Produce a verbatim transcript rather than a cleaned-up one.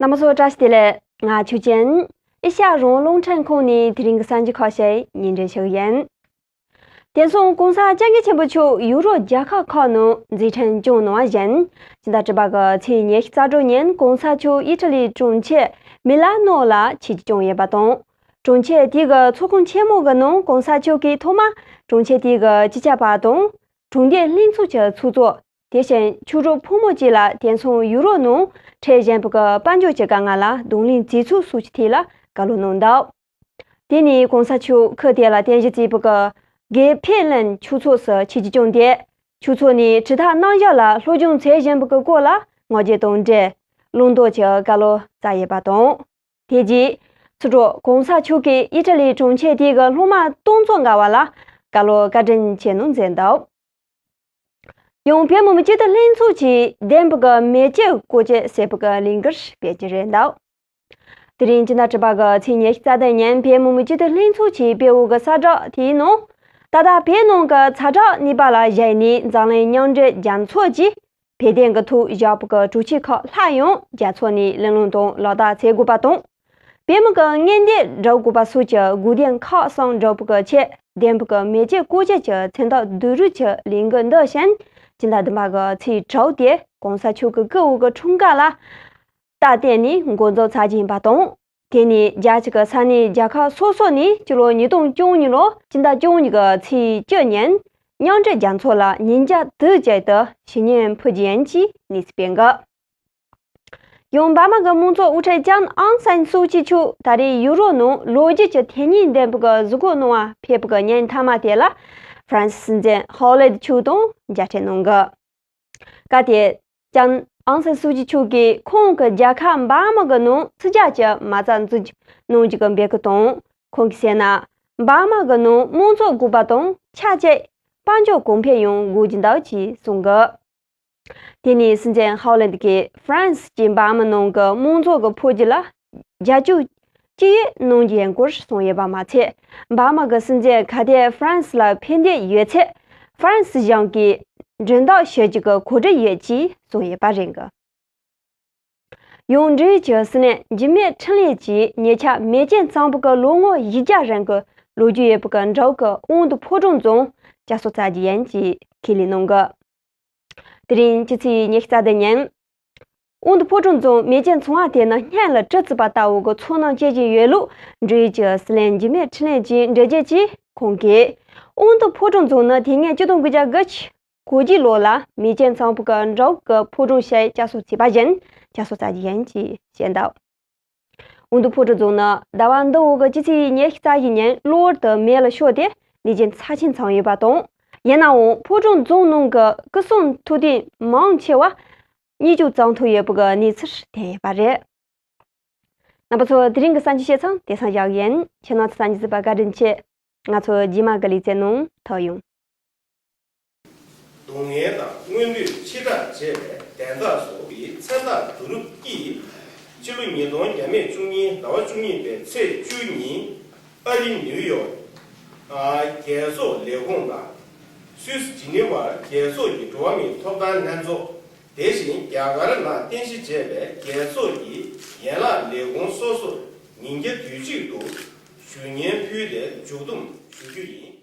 རྣམ་པ་ཚོ་བཀྲ་ཤིས་བདེ་ལེགས། ང་ཆོས་ཅན། ཨེ་ཤ་ཡ་རང་དབང་རླུང་འཕྲིན་ཁང་ནས་དེ་རིང་གི་གསར་འགྱུར་ཁག་ཞིག་སྙན་སྒྲོན་ཞུ་གི་ཡིན། དེང་སང་གོང་ས་སྐྱབས་མགོན་ཆེན་པོ་མཆོག་ཡུ་རོབ་རྒྱལ་ཁབ་ཁག་ནང་མཛད་འཕྲིན་སྐྱོང་གནང་བ་བཞིན། སྤྱི་ཟླ་དྲུག་པ་གི་ཚེས་ཉི་ཤུ་རྩ་དྲུག་ཉིན་གོང་ས་མཆོག་ཨི་ཊ་ལིའི་གྲོང་ཁྱེར་མི་ལ་ནོ་ལ་ཆིབས་བསྒྱུར་བསྐྱངས་ཡོད་པ་དང་། གྲོང་ཁྱེར་དེའི་གི་ཚོགས་ཁང་ཆེན་མོ་གི་ནང་གོང་ས་མཆོག་གིས་ཐོག་མར་གྲོང་ཁྱེར་དེའི་གི་སྤྱི་ཁྱབ་པ་དང་། གྲོང་སྡེ་ལྷན་ཚོགས་ཀྱི་ཚོགས་གཙོ། དེ་བཞིན་ཆོས་གྲོགས་ཕོ་མོ་བཅས་ལ་དེང་སང་ཡུ་རོབ་ནང་འཕྲད་བཞིན་པའི་གི་དཔལ་འབྱོར་གྱི་དཀའ་ངལ་ལ་གདོང་ལེན་བྱེད་ཚུལ་སོགས་ཀྱི་ཐད་ལ་བཀའ་སློབ་གནང་འདུག་དེ་ནས་གོང་ས་མཆོག་ཁུལ་དེ་ལ་རྟེན་གཞི་བྱས་པའི་གི་གེ་ཕེ་ལན་ཆོས་ཚོགས་སུ་ཆིབས་བསྒྱུར་བསྐྱངས་ཏེ། ཆོས་ཚོགས་ནས་དྲིལ་བསྒྲགས་གནང་ཕྱོགས་ལ་སློབ་སྦྱོང་བྱེད་བཞིན་པའི་གི་སྐོར་ལ་ངག་བརྗོད་དང་འབྲེལ་བླང་དོར་གྱི་བཀའ་སློབ་སྩལ་ཡོད་པ་དང་། དེ་རྗེས་ཚོགས་གྲོགས་གོང་ས་མཆོག་གིས་ཨི་ཊ་ལིའི་གྲོང་ཁྱེར་དེའི་གི་སློབ་མ་སྟོང་ཚོ་ལྔ་བ་ལ་བཀའ་སློབ་བཀའ་དྲིན་ཆེ་གནང་མཛད་འདུག་ཡང་བོད་མི་མང་སྤྱི་འཐུས་ལྷན་ཚོགས་ཀྱིས་བདེན་པའི་གི་མེ་ལྕེ་བཀོལ་སྤྱོད་ཟེར་བའི་གི་ལས་འགུལ་སྤེལ་གྱི་རེད་འདུག་དེ་རིང་སྤྱི་ཟླ་དྲུག་པ་གི་ཚེས་ཉི་ཤུ་རྩ་བདུན་ཉིན་བོད་མི་མང་སྤྱི་འཐུས་ལྷན་ཚོགས་ཀྱིས་སྤེལ་བའི་གི་གསལ་བསྒྲགས་དེའི་ནང་། ད་ལྟ་བོད་ནང་གི་ཚ་དྲོད་གནས་བབ་ལ་གཞིགས་ནས་འཛམ་གླིང་མཉམ་འབྲེལ་རྒྱལ་ཚོགས་ཀྱིས་བོད་དོན་གྱི་ཐོག་བཞག་པའི་གི་གྲོས་ཆོད་ཁག་སླར་ཡང་རྒྱལ་ཚོགས་ནས་ལག་ལེན་དང་ལག་བསྟར་བྱེད་དགོས་པ་དང་། བོད་མི་གི་མངོན་འདོད་སྒྲུབ་དགོས་པ་སོགས་ཀྱི་དགོས་དོན་ཁག་གསུམ་སྒྲུབ་པའི་གི་ཆེད་བདེན་པའི་གི་མེ་ལྕེ་བཀོལ་སྤྱོད་ཀྱི་མཚན་རྟགས་བསྡུ་རུབ་ཀྱི་ལས་འགུལ་འདི་བཞིན་སྤྱི་ཟླ་བདུན་པ་གི་ཚེས་དྲུག་སྟེ་གོང་ས་མཆོག་གི་སྐུ་འོས་ཀྱི་འཁྲུངས་སྐར་ལ་སྟབས་བསྟུན་ནས་འགོ་འཛུགས་བྱ་རྒྱུ་ཡིན་པ་དང་། དེ་ནས་རྒྱལ་སྤྱི་གི་ས་གནས་རྒྱལ་ཁབ་སོ་སོ་ནས་སྤྱི་ལོ་ཉིས་སྟོང་བཅུ་གཉིས་ལོ་སྤྱི་ཟླ་བཅུ་གཉིས་ཀྱི་ཚེས་བཅུ་ཉིན་མཉམ་འབྲེལ་རྒྱལ་ཚོགས་ལ་ཉིན་བརྒྱ་དུས་གཅིག་ཏུ་ཞུ་སྙན་ཕུལ་རྒྱུ་ཡིན་ཅེས་གནས་ཚུལ་སྤེལ་འདུག་ཡང་འབར་མ་གི་དམངས་གཙོ་དབུ་ཁྲིད་ལྕམ་ཨང་སན་སུའུ་ཅི་མཆོག་ད་རེས་ཡུ་རོབ་ནང་ལོ་རྒྱུས་ཀྱི་དེ་ཉིད་ལྡན་པའི་གི་གཟིགས་སྐོར་གནང་བར་ཕེབས་པའི་གི་ཉིན་མཐའ་མ་དེ་ལ་ཧྥ་རན་སི་སྲིད་འཛིན་ཧོ་ལེད་མཆོག་དང་མཇལ་འཕྲད་གནང་གི། སྐབས་དེར་ལྕམ་ཨང་སན་སུའུ་ཅི་མཆོག་གིས་ཁོང་གི་རྒྱལ་ཁབ་འབར་མ་གི་ནང་ཕྱི་རྒྱལ་གྱི་མ་རྩ་འཛུགས་གནང་རྒྱུ་གི་འབོད་སྐུལ་དང་། ཁོང་གིས་བཤད་ན། འབར་མ་གི་ནང་དམངས་གཙོ་དགོས་པ་དང་ཆབས་ཅིག་དཔལ་འབྱོར་གོང་འཕེལ་ཡོང་དགོས་ཀྱི་འདུག་ཅེས་གསུངས་གི། དེ་ནས་སྲིད་འཛིན་ཧོ་ལེན་གྱིས་ཧྥ་རན་སི་གྱིས་འབར་མ་ནང་གི་དམངས་གཙོ་གི་འཕོ་འགྱུར་ལ་རྒྱབ་སྐྱོར་ཅི་ཡོད་གནང་རྒྱུ་ཡིན་སྐོར་གསུངས་ཡོད་པ་མ་ཚད། འབར་མ་གི་སྲིད་འཛིན་གལ་ཏེ་ཧྥ་རན་སི་ལ་ཕེབས་འདོད་ཡོད་ཚེ། ཧྥ་རན་སི་གཞུང་གིས་མགྲོན་བདག་ཞུ་རྒྱུ་གི་གོ་སྒྲིག་ཡོད་ཅེས་གསུངས་ཡོད་པ་རེད་གི། ཡང་འབྲེལ་ཡོད་ཀྱི་སྲིད་བློན་འཇིགས་མེད་འཕྲིན་ལས་ཀྱིས་ཉེ་ཆར་མེས་རྒྱལ་གཙང་པོ་གི་ལོ་ངོ་བཞི་བརྒྱ་རིང་གི་ལོ་རྒྱུས་ཡོད་པའི་གི་འབྲུག་གི་དབང་འདུས་ཕོ་བྲང་རྫོང་བསྐྱར་གསོ་བྱ་རྒྱུ་ཡིན་ཅེས་ཁས་ལེན་གནང་གི། དེ་རིང་སྤྱི་ཚེས་ཉི་ཤུ་རྩ་བདུན་ཉིན། དབང་འདུས་ཕོ་བྲང་རྫོང་མེས་རྒྱལ་ཚོང་བ་དེ་ནི་སྔོན་ལ་གྲི་བཙུགས་པ་ལྟ་བུ་གི་ཚོར་སྣང་སྐྱེ་བཞིན་ཡོད་ལུགས་འབྲེལ་ཡོད་ཀྱི་སྲིད་བློན་འཇིགས་མེད་འཕྲིན་ལས་ཀྱིས་འགྲེལ་བརྗོད་ཀྱིས་ཁོང་གིས། དབང་འདུས་ཕོ་བྲང་རྫོང་ནི་དུས་ངན་ཆིག་སྟོང་དགུ་བརྒྱ་དགུ་བཅུ་གོ་བརྒྱད་ལོ་ལ་མེས་རྒྱལ་གཙང་པོ་གི་འབྲུག་གི་ཕོ་བྲང་ཞིག་བསྐྱར་གསོ་བྱས་པ་བཞིན་བསྐྱར་གསོ་བྱ་རྒྱུ་ཡིན་ཅེས་བཤད་འདུག་དབང་འདུས་ཕོ་བྲང་རྫོང་ནི་ཟླ་བ་འདི་འོག་གི་སྤྱི་ཚེས་ཉི་ཤུ་རྩ་བཞི་ཉིན་གློ་བུར་དུ་མེ་ལ་ཤོར་ཏེ་ལས་གཞི་ཚབས་ཆེན་ཚང་ཡོད་པ་དང་། ཡིན་ནའང་ཕོ་བྲང་རྫོང་ནང་གི་སྐུ་གསུང་ཐུགས་རྟེན་མང་ཆེ་བ་རྙེད་བཅུག་གཙང་ཐུབ་ཡོད་པའི་གནས་ཚུལ་ཐོན་ཡོད་པ་རེད། རྣམ་པ་ཚོ་དེ་རིང་གི་གསར་འགྱུར་བཤད་མཚམས་དེང་སང་བཞག་ཡིན། ཁྱེད་རྣམ་ཚོ་གསར་འགྱུར་གཟིགས་པར་བཀའ་དྲིན་ཆེ། ང་ཚོ་རྗེས་མ་གི་ལེ་ཚན་ནང་ཐུག་ཡོང་། སྡུག་བསྔལ་དང་མངོན་འདོད་ཕྱི་བསྒྲགས་བྱས་པའི་བདེན་མཐའ་བཟོ་བའི་མཚན་རྟགས་བསྡུ་རུབ་ཀྱིས། ཕྱི་ལོ་ཉིས་སྟོང་བརྒྱ་མེད་བཅུ་གཉིས་ཟླ་བ་བཅུ་གཉིས་པའི་ཚེས་བཅུ་ཉིན་ཨ་རིའི་ནིའུ་ཡོག་རྒྱལ་ཚོགས་ལས་ཁུངས་དང་སུད་སི་ཇི་ནི་ཝར་རྒྱལ་ཚོགས་ཀྱི་འགྲོ་བ་མིའི་ཐོབ་ཐང་ལྷན་ཚོགས། དེ་བཞིན་རྒྱ་གར་ནང་རྟེན་གཞི་བྱས་པའི་རྒྱལ་ཚོགས་ཀྱི་ཡན་ལག་ལས་ཁུངས་སོ་སོར་ཉིན་བརྒྱ་དུས་གཅིག་ཏུ་ཞུ་སྙན་ཕུལ་ཏེ་མཇུག་བསྡོམས་ཞུ་རྒྱུ་ཡིན།